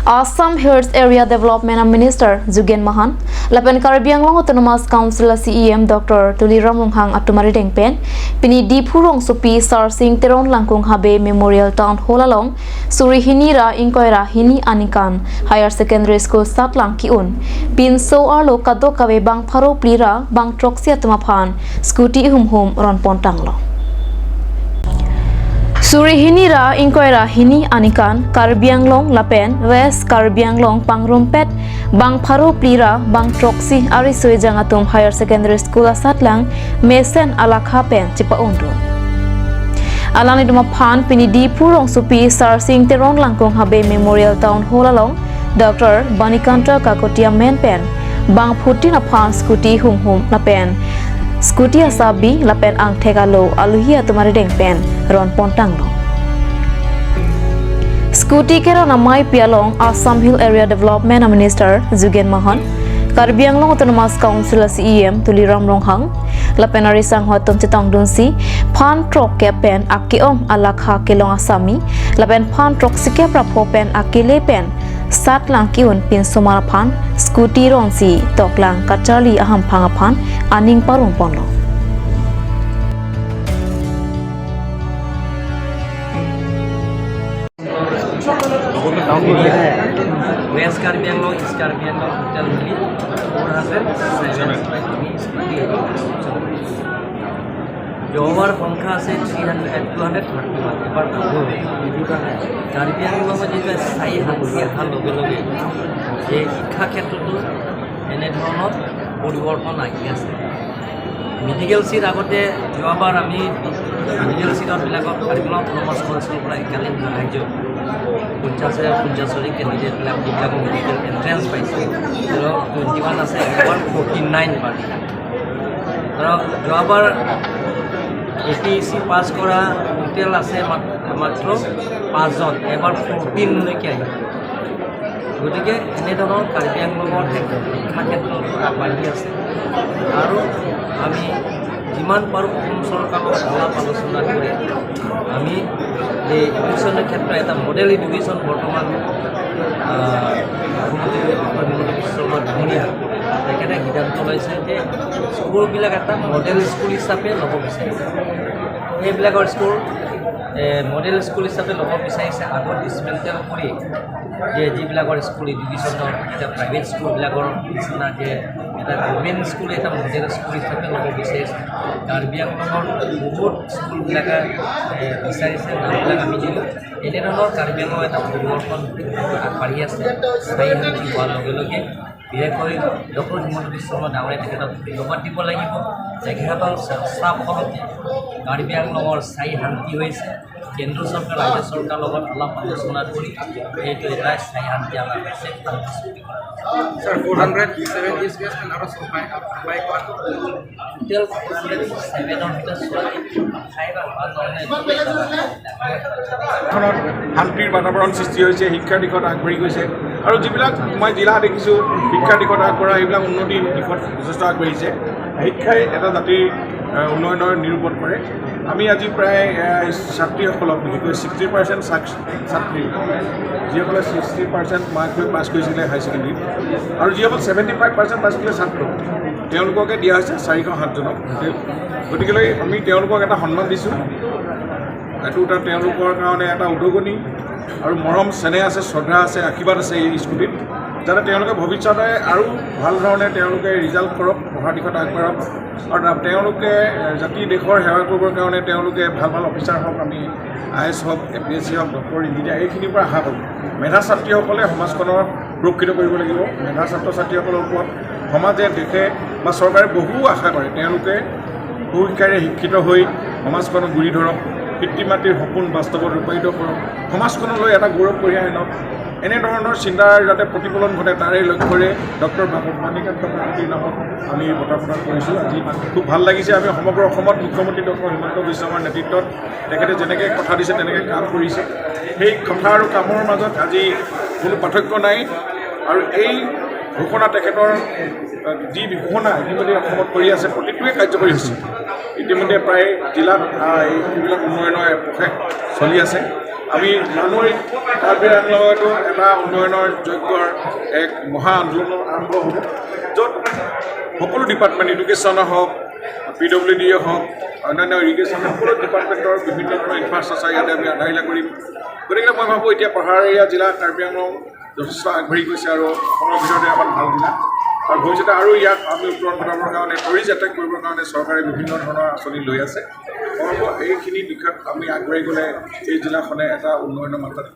Assam Hills Area Development Minister Jogen Mohan, lapen Karbi Anglong Autonomous Council CEM Dr. Tuliram Ronghang atumari dengpen pini Diphu rong supi Sir Singh Teron Langkong Habe Memorial Town Hall along Surihini ra Ingkoi Hini Anikan Higher Secondary School Satlang Kiun pin so arlo kado kawe bang pharo plira bang troxia tumaphan scooty hum hum ron pontanglo. Surihini ra Ingkoi ra Hini Anikan Karbi Anglong lapen West Karbi Anglong Pangrumpet bang pharo plira bang troxi ari suijang atum Higher Secondary School asatlang mesen alakha pen chipa undu. Alani duma phan pini di purong supi Sir Singh Teron Langkong Habe Memorial Town Hall along Dr. Banikanta Kakotia men pen bang phuti na phan scooty hum hum lapen scooty asabi lapen ang thekalo aluhia tumari dengpen ron pontanglo. Scooty kera namai pialong Assam Hill Area Development Minister Jogen Mohan, Karbi Anglong Autonomous Council CEM Tuliram Ronghang, lapen arisang hotum chitong dunsi phan trok ke pen akiom alakha kelong asami lapen phan trok sike prapho pen akile pen sat lang kiun pin sumara phan scooty ron si toklang kachali aham phanga phan aning parung ponlo. West Karbi Anglong, East Karbi Anglong total মিলি 407 আমি scooty যোৱাৰ সংখ্যা আছে 300 231। এবাৰ কাৰ্বি আংলঙত যেতিয়া স্থায়ী শান্তি অহাৰ লগে লগে যে শিক্ষা ক্ষেত্ৰতো এনেধৰণৰ পৰিৱৰ্তন আহি আছে। মেডিকেল ছিট আগতে যোৱাবাৰ আমি মেডিকেল ছিটবিলাকত কাৰ্বি আংলং অট'নমাছ কাউন্সিলৰ পৰা একালীন সাহাৰ্য 50 50 কেণ্ডিডেটবিলাক যিবিলাকৰ মেডিকেল এণ্ট্ৰেঞ্চ পাইছে, ধৰক 21 আছে, এবাৰ 49 পাৰ্টি। ধৰক যোৱাবাৰ এ পি এছ চি পাছ কৰা টোটেল আছে মাত্ৰ পাঁচজন, এবাৰ 14লৈকে আহিব। গতিকে এনেধৰণৰ কাৰ্বি আংলঙৰ শিক্ষা ক্ষেত্ৰতো আগবাঢ়ি আছে আৰু আমি যিমান পাৰোঁ অসম চৰকাৰৰ লগত আলাপ আলোচনা কৰি আমি এই এডুকেশ্যনৰ ক্ষেত্ৰত এটা মডেল এডুকেশ্যন বৰ্তমান মুখ্যমন্ত্ৰী ডক্টৰ হিমন্ত বিশ্ব শৰ্মা ডাঙৰীয়া তেখেতে সিদ্ধান্ত লৈছে যে স্কুলবিলাক এটা মডেল স্কুল হিচাপে ল'ব বিচাৰিছে। সেইবিলাকৰ স্কুল মডেল স্কুল হিচাপে ল'ব বিচাৰিছে, আগত ডিছমেণ্টেল কৰি যে যিবিলাকৰ স্কুল এডুকেশ্যনৰ এতিয়া প্ৰাইভেট স্কুলবিলাকৰ নিচিনা যে এটা গভৰ্ণমেণ্ট স্কুল এটা মডেল স্কুল হিচাপে ল'ব বিচাৰিছে। কাৰ্বি আংলঙৰ বহুত স্কুলবিলাকে বিচাৰিছে, নামবিলাক আমি দিলোঁ। এনেধৰণৰ কাৰ্বি আংলঙৰ এটা পৰিৱৰ্তন আগবাঢ়ি আছে স্থায়ী শান্তি হোৱাৰ লগে লগে। বিশেষকৈ ডক্টৰ হিমন্ত বিশ্ব শৰ্মা ডাঙৰীয়া, তেখেতক ধন্যবাদ দিব লাগিব। তেখেতৰ চেষ্টাৰ ফলতে কাৰ্বি আংলঙৰ স্থায়ী শান্তি হৈছে। কেন্দ্ৰ চৰকাৰ, ৰাজ্য চৰকাৰৰ লগত আলাপ আলোচনা কৰি এইটো এটা স্থায়ী শান্তি অনা হৈছে, শান্তি চুক্তি কৰা হৈছে। Sir, 407 is West and out of five one. Total 407ৰ ভিতৰত ছোৱালী ফাইভ হোৱা। খনত শান্তিৰ বাতাবৰণ সৃষ্টি হৈছে, শিক্ষাৰ দিশত আগবাঢ়ি গৈছে আৰু যিবিলাক মই জিলা দেখিছোঁ শিক্ষাৰ দিশত আগবঢ়া, সেইবিলাক উন্নতিৰ দিশত যথেষ্ট আগবাঢ়িছে। শিক্ষাই এটা জাতিৰ উন্নয়নৰ নিৰূপণ কৰে। আমি আজি প্ৰায় ছাত্ৰীসকলক, বিশেষকৈ 60% ছাত্ৰী, যিসকলে 60% মাৰ্ক লৈ পাছ কৰিছিলে হায়াৰ ছেকেণ্ডেৰীত আৰু যিসকল 75% পাছ কৰিলে ছাত্ৰ, তেওঁলোককে দিয়া হৈছে 407জনক। গতিকেলৈ আমি তেওঁলোকক এটা সন্মান দিছোঁ। এইটো এটা তেওঁলোকৰ কাৰণে এটা উদগনি আৰু মৰম চেনেহ আছে, শ্ৰদ্ধা আছে, আশীৰ্বাদ আছে এই স্কুটিত, যাতে তেওঁলোকে ভৱিষ্যতে আৰু ভাল ধৰণে তেওঁলোকে ৰিজাল্ট কৰক, পঢ়াৰ দিশত আগবাঢ়ক আৰু তেওঁলোকে জাতি দেশৰ সেৱা কৰিবৰ কাৰণে তেওঁলোকে ভাল ভাল অফিচাৰ হওক, আমি I S হওক, এ পি এছ চি হওক, ডক্টৰ, ইঞ্জিনিয়াৰ, এইখিনিৰ পৰা আশা কৰোঁ। মেধা ছাত্ৰীসকলে সমাজখনৰ সুৰক্ষিত কৰিব লাগিব। মেধা ছাত্ৰ ছাত্ৰীসকলৰ ওপৰত সমাজে, দেশে বা চৰকাৰে বহু আশা কৰে। তেওঁলোকে সুশিক্ষাৰে শিক্ষিত হৈ সমাজখনক গুৰি ধৰক, পিতৃ মাতৃৰ সপোন বাস্তৱত ৰূপায়িত কৰক, সমাজখনলৈ এটা গৌৰৱ কঢ়িয়াই আনক, এনেধৰণৰ চিন্তাৰ যাতে প্ৰতিফলন ঘটে তাৰে লক্ষ্যৰে ডক্টৰ বাণীকান্ত কাকতিৰ নামত আমি এই বঁটা প্ৰদান কৰিছোঁ। আজি খুব ভাল লাগিছে। আমি সমগ্ৰ অসমত মুখ্যমন্ত্ৰী ডক্টৰ হিমন্ত বিশ্ব শৰ্মাৰ নেতৃত্বত তেখেতে যেনেকৈ কথা দিছে তেনেকৈ কাম কৰিছে। সেই কথা আৰু কামৰ মাজত আজি কোনো পাৰ্থক্য নাই আৰু এই ঘোষণা, তেখেতৰ যি ঘোষণা ইতিমধ্যে অসমত কৰি আছে, প্ৰতিটোৱে কাৰ্যকৰী হৈছে। ইতিমধ্যে প্ৰায় জিলাত এইবিলাক উন্নয়নৰ প্ৰসেছ চলি আছে। আমি জানুৱাৰীত কাৰ্বি আংলঙতো এটা উন্নয়নৰ যজ্ঞৰ এক মহা আন্দোলন আৰম্ভ হ'ব, য'ত সকলো ডিপাৰ্টমেণ্ট, এডুকেশ্যনৰ হওক, পিডব্লিউ ডিয়ে হওক, অন্যান্য ইৰিগেশ্যন, সকলো ডিপাৰ্টমেণ্টৰ বিভিন্ন ধৰণৰ ইনফ্ৰাষ্ট্ৰাকচাৰ ইয়াতে আমি আধাৰশিলা কৰিম। গতিকে মই ভাবোঁ, এতিয়া পাহাৰীয়া জিলা কাৰ্বি আংলং যথেষ্ট আগবাঢ়ি গৈছে আৰু অসমৰ ভিতৰতে এখন ভাল জিলা। আৰু ভৱিষ্যতে আৰু ইয়াক আমি উত্তৰণ ঘটাবৰ কাৰণে, টুৰিষ্ট এট্ৰেক্ট কৰিবৰ কাৰণে চৰকাৰে বিভিন্ন ধৰণৰ আঁচনি লৈ আছে। মই ভাবোঁ, এইখিনি দিশত আমি আগবাঢ়ি গ'লে এই জিলাখনে এটা উন্নয়নৰ মাত্ৰাত